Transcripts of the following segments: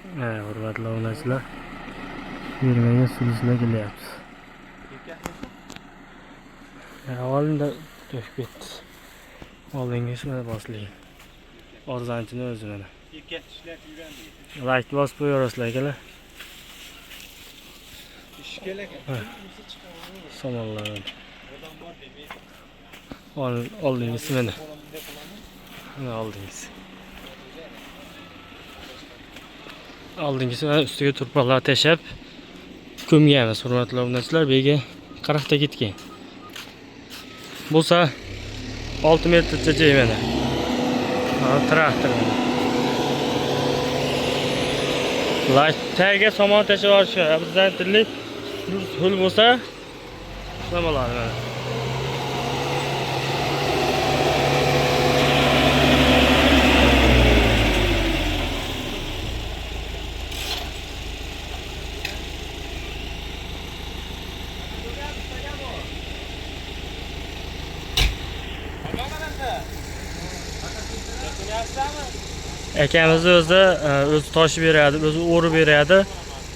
Hurmatli obunachilar, fermaga suvsizlar kelyapti. Oldinda to'kib ketdi. Oldingisi mana bosilgan. Arzonchini o'zi mana. Like bosib qo'yaverasizlar akalar. Somonlar. Oldingisi mana. Mana oldingisi. Oldingisi mana ustiga turpoqlar tashlab ko'mganmiz, hurmatli obunachilar. Bu yerga 40 ta ketgan. Bo'lsa 6 metrcha joy mana. Mana traktor mana. Like tagiga somon tashlab yuborishgan. Bizdan tillik ho'l bo'lsa shunaqa bo'ladi mana. Akamizni o'zi o'zi toshib beradi, o'zi o'rib beradi.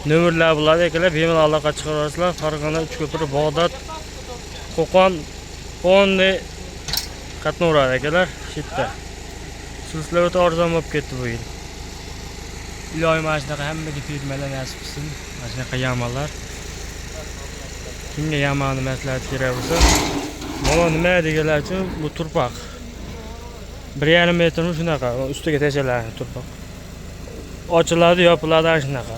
Nomerlar bo'ladi akalar, bemalol aloqa chiqarasizlar. Farg'ona, Uchko'pir, Bag'dod, Qo'qon, Qo'nni qatnaveradi akalar, shu yerda. Suvsizlar o'ta arzon bo'lib ketdi bu yil. Iloyim mana shunaqa hammaga firmalar nasib qilsin. Mana shunaqa yamalar. Kimga yamani maslahat kerak bo'lsa, mana nima deganlar uchun bu turpoq. 1,5 metrmi shunaqa, ustiga tashlanadi turpoq. Ochiladi, yopiladi ana shunaqa.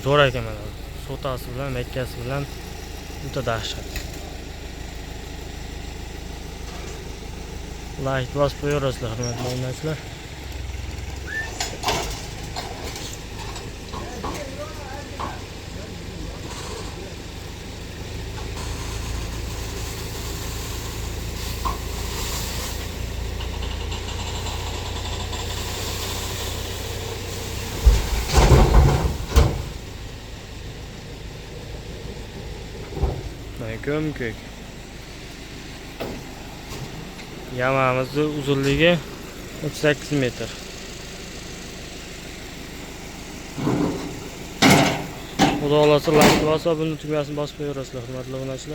Zo'r ekan mana. Sotasi bilan, makkasi bilan o'ta dahshat. Like bosib qo'yaverasizlar, hurmatli obunachilar. Ko'm-ko'k. Yamamizni uzunligi 38 metr. Xudo xohlasa like bosib, buni tugmasini bosib qo'yaverasizlar, hurmatli obunachilar.